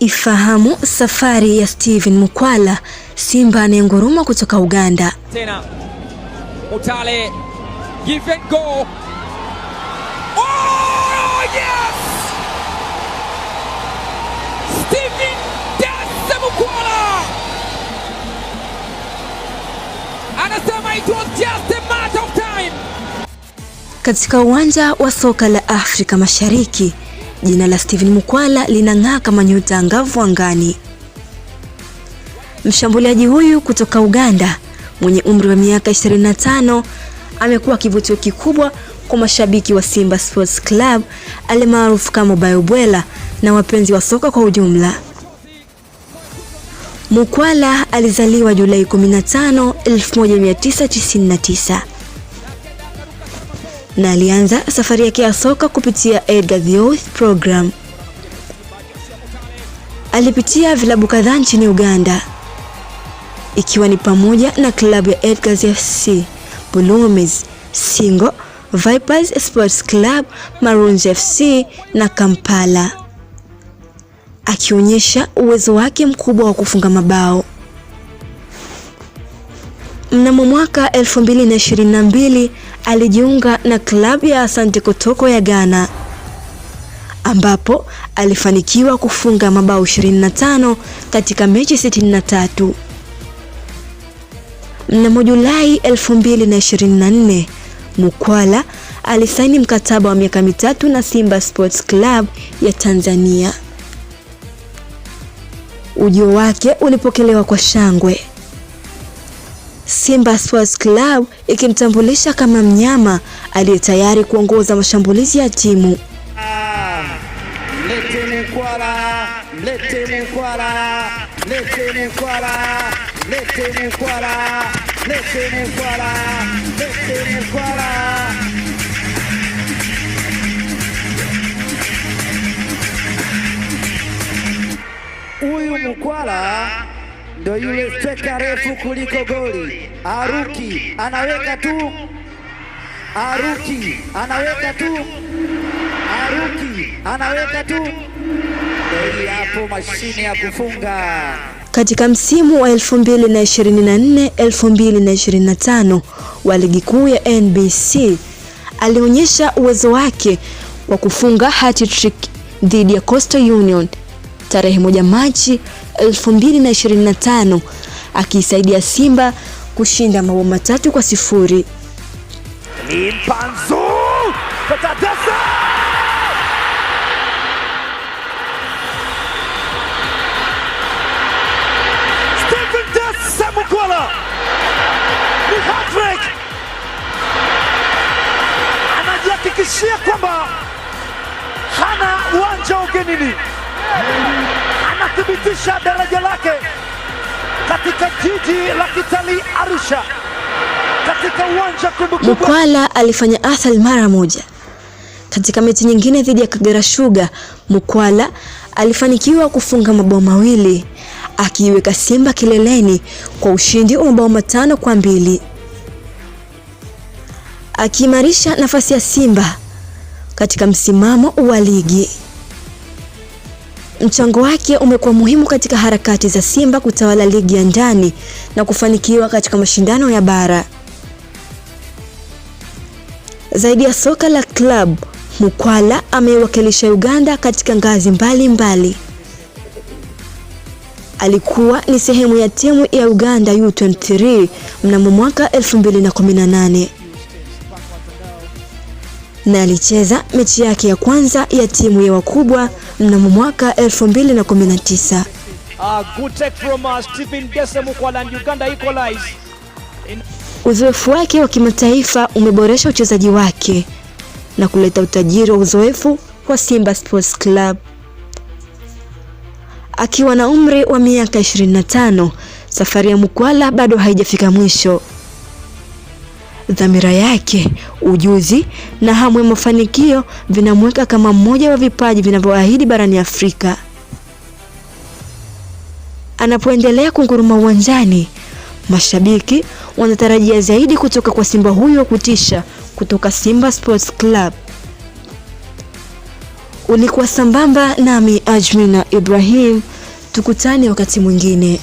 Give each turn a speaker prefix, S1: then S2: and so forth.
S1: Ifahamu safari ya Steven Mukwala, simba anayenguruma kutoka Uganda.
S2: Tena Mutale, give and go. Oh yes! Steven Dese Mukwala anasema it was just a matter of time.
S1: Katika uwanja wa soka la Afrika Mashariki, jina la Steven Mukwala linang'aa kama nyota angavu angani. Mshambuliaji huyu kutoka Uganda mwenye umri wa miaka 25 amekuwa kivutio kikubwa kwa mashabiki wa Simba Sports Club almaarufu kama Bayobwela na wapenzi wa soka kwa ujumla. Mukwala alizaliwa Julai 15, 1999 na alianza safari yake ya soka kupitia Edgar Youth Program. Alipitia vilabu kadhaa nchini Uganda ikiwa ni pamoja na klabu ya Edgars FC, Bulumis, Singo, Vipers Sports Club, Maroons FC na Kampala, akionyesha uwezo wake mkubwa wa kufunga mabao. Mnamo mwaka 2022 alijiunga na klabu ya Asante Kotoko ya Ghana ambapo alifanikiwa kufunga mabao 25 katika mechi 63. Mnamo Julai 2024, Mukwala alisaini mkataba wa miaka 3 na Simba Sports Club ya Tanzania. Ujio wake ulipokelewa kwa shangwe, Simba Sports Club ikimtambulisha kama mnyama aliye tayari kuongoza mashambulizi ya timu.
S3: Mlete Mukwala, mlete Mukwala, mlete Mukwala, mlete Mukwala, mlete Mukwala, mlete Mukwala. Huyu Mukwala ndo yule striker refu kuliko goli. Aruki anaweka tu, Aruki anaweka tu, Aruki anaweka tu. Ndio hapo mashine ya kufunga.
S1: Katika msimu wa 2024 2025 wa ligi kuu ya NBC alionyesha uwezo wake wa kufunga hat-trick dhidi ya Coastal Union tarehe 1 Machi 2025 akiisaidia Simba kushinda mabao 3-0.
S3: Limpanzu Katadesa! Stephen Dese Mukwala ni hat-trick, anajihakikishia kwamba hana uwanja ugenini, anathibitisha daraja lake katika jiji la kitalii Arusha, katika uwanja kumbukumbu.
S1: Mukwala alifanya athari mara moja. Katika mechi nyingine dhidi ya Kagera Sugar, Mukwala alifanikiwa kufunga mabao 2 akiiweka Simba kileleni kwa ushindi wa mabao 5-2, akiimarisha nafasi ya Simba katika msimamo wa ligi. Mchango wake umekuwa muhimu katika harakati za Simba kutawala ligi ya ndani na kufanikiwa katika mashindano ya bara. Zaidi ya soka la club, Mukwala ameiwakilisha Uganda katika ngazi mbalimbali. Alikuwa ni sehemu ya timu ya Uganda U23 mnamo mwaka 2018 na alicheza mechi yake ya kwanza ya timu ya wakubwa mnamo mwaka 2019.
S2: Good take from Stephen Dese Mukwala and Uganda equalize.
S1: Uzoefu wake wa kimataifa umeboresha uchezaji wake na kuleta utajiri wa uzoefu kwa Simba Sports Club. Akiwa na umri wa miaka 25, safari ya Mukwala bado haijafika mwisho. Dhamira yake, ujuzi na hamu ya mafanikio vinamweka kama mmoja wa vipaji vinavyoahidi barani Afrika. Anapoendelea kunguruma uwanjani, mashabiki wanatarajia zaidi kutoka kwa simba huyo wa kutisha kutoka Simba Sports Club. Ulikuwa sambamba nami Ajmina Ibrahim. Tukutane wakati mwingine.